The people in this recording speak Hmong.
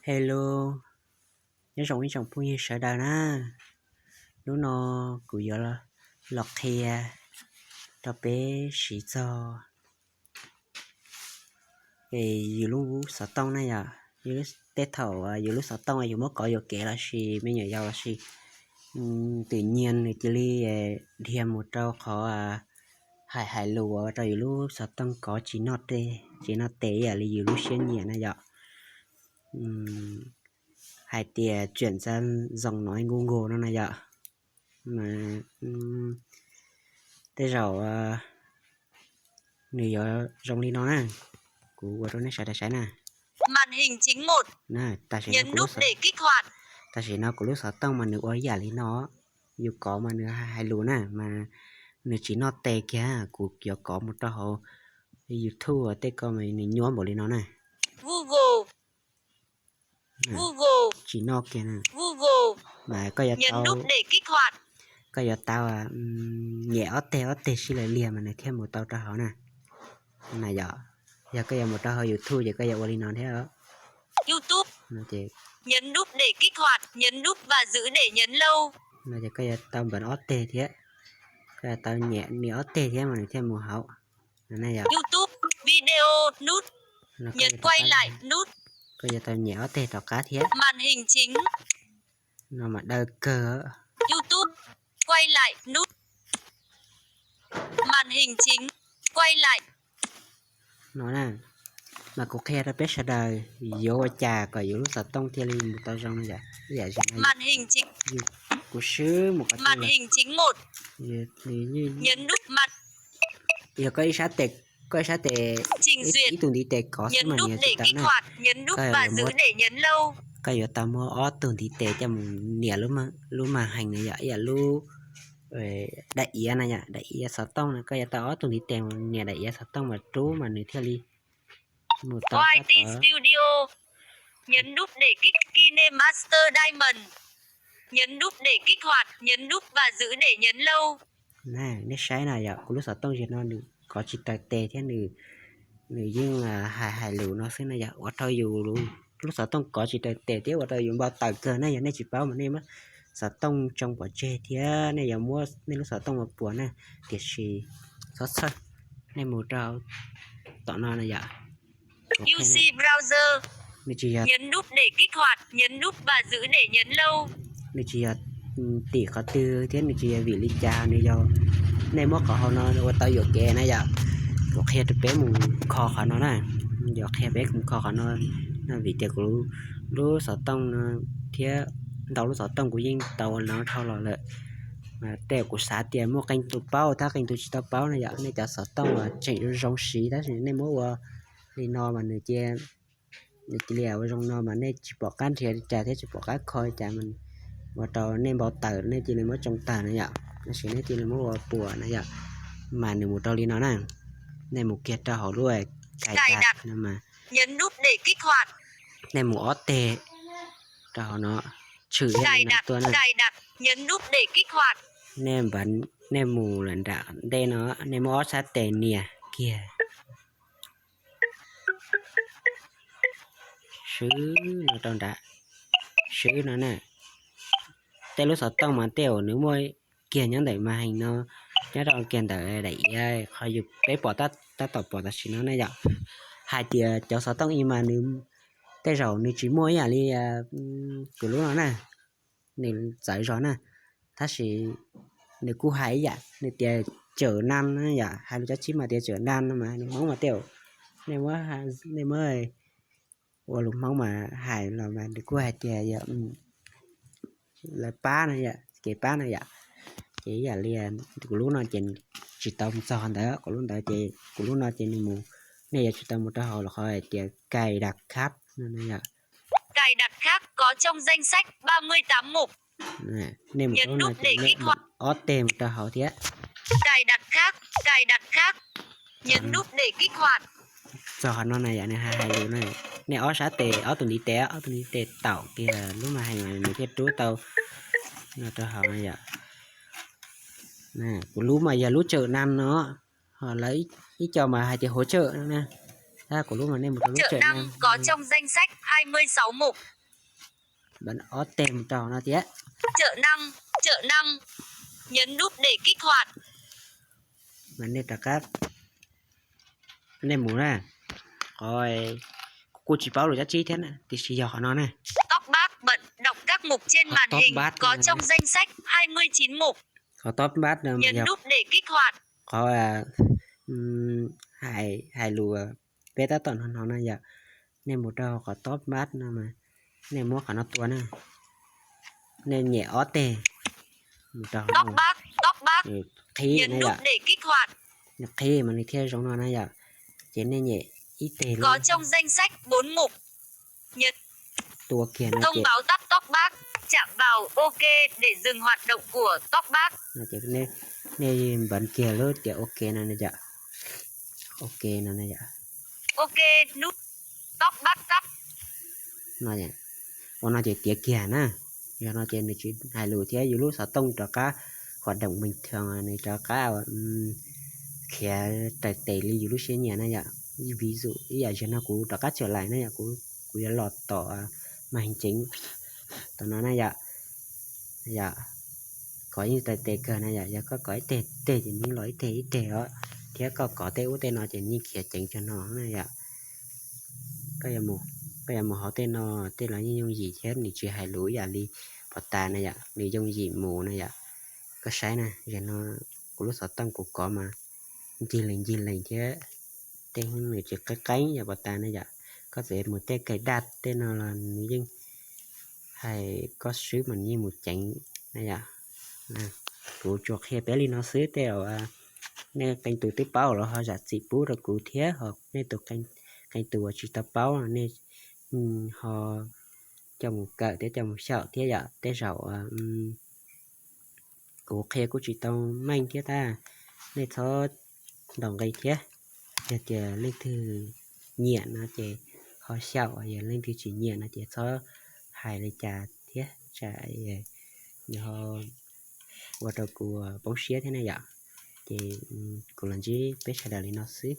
Hello, nyob zoo ib tsoom phooj ywg sawv daws na. Hnub no kuv yuav los qhia rau peb siv txog yus lub xov tooj na yom. Tej thaum yus lub xov tooj yus muab kov yuam kev los sis me nyuam yaus los sis twm nyiag nws cia li dhia mus rau qhov hais hais lus ua rau yus lub xov tooj kov tsis noj tes, tsis noj tes ib yam li yus lub siab nyiam na yom. Hais tias tsuam ntxa zoo no Google no na yom. Mas tej zaum nws yuav zoo li no na. Kuv ua rau nej sawv daws saib na. Màn hình chính một. Tam sim no kuv lub xov tooj mas nws ua ib yam li no. Yus kov mas nws hais lus na, mas nws tsis noj tes kiag. Kuv yuav kov mus rau hauv YouTube tej ko mas nws nyuaj npaum li no na. Google. Google. Tsis noj kiag na. Google. Mas koj yuav tau, koj yuav tau nyem ob teg ob teg sib law liag mas nws thiaj mus tau rau hauv na. Na yom, yog koj yuav mus rau hauv YouTube ces koj yuav ua li no thiab. YouTube. Nhấn đúp để kích hoạt, nhấn đúp và giữ để nhấn lâu. No ces koj yuav tau npam ob teg thiab, koj yuav tau nyem nws ob teg thiab mas nws thiaj mus hauv. YouTube, video, nút. Nhấn quay lại, nút. Koj yuav tau nyem ob teg rov qab thiab. Màn hình chính. No mas daw kawg. YouTube, quay lại, nút. Màn hình chính, quay lại. No na, mas kuv qhia rau peb sawv daws yuav ua cas kom yus lub xov tooj thiaj li mus tau zoo no yom. Màn hình chính. Kuv swb mus qhov twg los. Màn hình chính một. Nhấn đúp mặt. Yog koj ib sab tes, koj ib sab tes, ib tug ntiv tes kov xwb mas nws tsis tau na. Koj yuav muab, koj yuav tau muab ob tug ntiv tes coj mus nias lub màn hình no yom, ib yam lub daim iav na yom, daim iav xov tooj no, koj yuav tau ob tug ntiv tes mus nias daim iav xov tooj mas rub mas nws thiaj li mus tau. Quality Studio. Nhấn đúp để kích, KineMaster Diamond. Nhấn đúp để kích hoạt, nhấn đúp và giữ để nhấn lâu. Nej saib na yom, kuv lub xov tooj zaum no nws kov tsis taws tes thiab nws, nws yeej hais hais lus no xwb na yom, ua rau yus lub xov tooj kov tsis taws tes thiab ua rau yus npau taws kawg na. Yog nej tsis paub mas nej muab xov tooj tsoo pov tseg thiab nej yuav muab nej lub xov tooj mus puas na. Tiam sis txhob txhawj, nej mus rau tom no na yom. U C Browser. Nws tsis yog, nhấn đúp để kích hoạt, nhấn đúp và giữ để nhấn lâu. Nws tsis yog tim qhov twg thiab nws tsis yog vim li cas, nws yog nej muab qhov hauv no ua tau yuam kev na yom. Kuv qhia rau peb mus kho qhov no na, yuav qhia peb mus kho qhov no, vim tias kuv lub xov tooj no thiab ntau lub xov tooj kuv yeej tau ua no dhau los lawm. Tej kuv xav tias muaj qee tus paub thiab qee tus tsis tau paub na yom, nej cov xov tooj uas tseem zoo siv tab sis nej muab ua li no mas nws cia, nws cia li ua zoo no mas nej tsis pom qab nrhiav li cas thiab tsis pom qab kho li cas, ua rau nej npau taws, nej cia li muab tsoo tawg na yom, tab sis nej cia li muab ua puas na yom, mas nws mus rau li no na. Nej mus kiag rau hauv lub cài đặt no mas, nhấn đúp để kích hoạt. Nej mus ob teg rau hauv no, tshwm cài đặt, tuaj na. Cài đặt, nhấn đúp để kích hoạt. Nej npam, nej mus lawm nram ntej no, nej muab ob sab tes nias kiag. Swb no rau nram, swb no na. Tej lub xov tooj mas tej uas nws muaj kiag nyob ntawm màn hình no, nyob rau kiag ntawm daim iav qhov yus peb pom tab tom pom tam sim no na yom. Hais tias cov xov tooj ib mas nws tej zaum nws tsis muaj ib yam li tus lub no na, nws txawv zog na, tab sis nws kuj hais ib yam, nws tias chợ năm na yom, hais lus cov tsib mas tias chợ năm no mas lus Hmoob mas tej, nej muab, nej muab ua lus Hmoob mas hais los mas nws kuj hais tias yog lawv pab no yom, kev pab no yom. Ces ib yam li kuv lub no ces tsis tau mus txog qhov ntawd, kuv lub ntawd ces, kuv lub no ces nws mus, nej yuav tsum tau mus rau hauv los qhov hais tias cài đặt khác no yom. Cài đặt khác có trong danh sách ba mươi tám mục. Nej mus rau no ces nej ob teg mus rau hauv thiab. Cài đặt khác, cài đặt khác. Nhấn đúp để kích hoạt. Txog qhov no na yom, nws hais hais lus na, nej ob sab tes, ob tug ntiv tes, ob tug ntiv tes taum kiag lub màn hình mas nws thiaj rub tau no rau hauv no yom. Kuv lub mas yog lub chợ năm no, ho lawv ib co mas hais tias hỗ trợ no na. Tab kuv lub mas nej mus rau lub chợ năm có trong danh sách hai mươi sáu mục. Bấm ob teg mus rau no thiab. Chợ năm, chợ năm. Nhấn nút để kích hoạt. Mas nej rov qab, nej mus na, qhov, kuv kuj tsis paub lus dab tsi thiab na, tiam sis yog qhov no na. Top bát bật đọc các mục trên màn hình có trong danh sách hai mươi chín mục. Qhov top bát no yog Nhấn nút để kích hoạt. Qhov hais, hais lus peb tab tom hnov hnov no yom. Nej mus rau qhov top bát no mas nej muab qhov no tua na, nej nyem ob teg mus rau Top bát, top bát. Qhib Nhấn na nút yom, để kích hoạt. Qhib mas nws thiaj zoo no na yom. Ces nej nyem ib teg Có lub trong danh sách bốn mục. Nhấn tua kiag no Thông ces báo tắt top bát. Chạm vào OK để dừng hoạt động của top bát. Nej npam kiag lub tias OK no na yom. OK no na yom. OK, nút top bát tắt. Ua no ces tiav kiag na. Yog no ces nws tsis hais lus thiab, yus lub xov tooj rov qab hoạt động bình thường, nws rov qab khiav raws tes li yus lub siab nyiam na yom. Vis dụ ib yam zaum no kuv rov qab tshwm lam na yom, kuv yuav los tom màn hình chính tom no na yom. Yom, kov yeej raws tes kawg na yom, yog koj kov ib teg teg ces nws yeej los ib teg ib teg os, thiab koj kov tej ub tej no ces nws yeej khiav ceev cog no na yom. Koj yuav mus hauv tej no, tej los yeej yooj yim thiab, nws tsis hais lus ib yam li pos tas na yom, nws yooj yim mus na yom. Koj saib na, zaum no kuv lub xov tooj kuv kov mas ncig lees ncig lees thiab, tej nws tsis qeeb qeeb yom, pos tas na yom. Koj txawm mus tej kaim daj tej no los nws yeej hais koj swb mas nws yeej mus ceev na yom. Kuv tsuas qhia peb li no xwb, tej zaum nej qee tus twb paub los ho zam txim pub rau kuv thiab, ho nej tus qee tus uas tsis tau paub nej ho coj mus kawm thiab coj mus xyaum thiab yom. Tej zaum kuv qhia kuj tsis tau meej thiab tab, nej txhob ntaus nqi thiab. Yog tias leej twg nyiam no ces ho xyaum, yog leej twg tsis nyiam no ces txhob hais li cas thiab, tsam nws ho ua rau kuv poob siab thiab na yom. Ces kuv los ntsib peb sawv daws li no xwb.